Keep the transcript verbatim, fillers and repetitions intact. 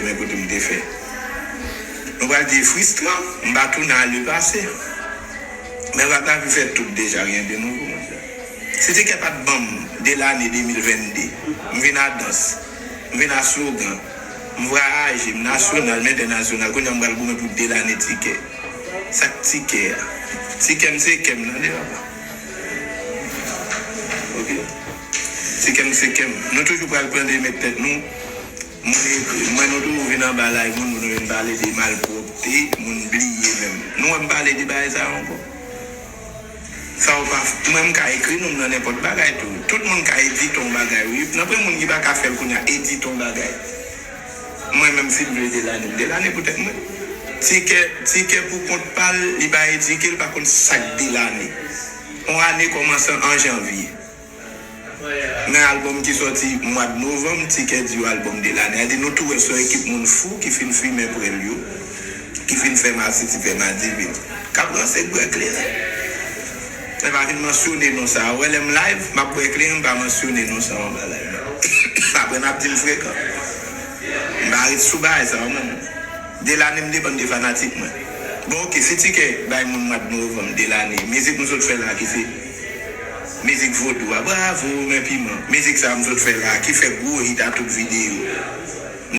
men kote m te fè. Nou pral di fristran, m pa tounen a lepase. Men Vaglavi fè tout deja, rien de nouveau, monchè. Si Tikè pa t ban m Delane de mil venn de, m vin a dans, m vin a slogan, m vwayaje, m nasyonal, m entènasyonal, kounye a m pral goumen pou Delane Tikè. Sa k Tikè a? Tikè m se kè m, tande papa. Ok? Tikè m se kè m. Nou toujou pral pran de met tèt nou. Moun ekri, mwen nou toujou vin anba live moun pou nou vin pale de malpwòpte, moun bliye menm. Nou wè m pale de bagay sa yo ankò? Sa w pa, mwen m ka ekri non m nan nenpòt bagay tou. Tout moun ka edite yon bagay, wi. Nan pwen moun ki pa ka fè l kounye a, edite yon bagay. Mwen menm si m vle Delane, m Delane poutèt mwen. Tikè, Tikè pou kont pa l, li pa edike, li pa konn sa k Delane. Yon ane kòmanse an janvye. Men albòm ki sòti mwa d novanm, Tikè di yo albòm de lane. Sa di nou tou wè se yon ekip moun fou ki fin fimen prèl yo, ki fin fè masi ti fè madivin. K ap ranse k bwè kleren. Men pa vin mansyone non sa yo. Wè lè m live, m ap bwè kleren, m pa mansyone non sa yo anba live la. Apre n ap di m frekan. M pa ret sou bagay sa yo menm. De lane m depann de fanatik mwen. Bon, ok, si Tikè bay moun mwa d novanm de lane, mizik m sot fè la ki se mizik vodou a, bravo, men piman. Mizik sa a m sot fè la ki fè gwo hit a tout videyo.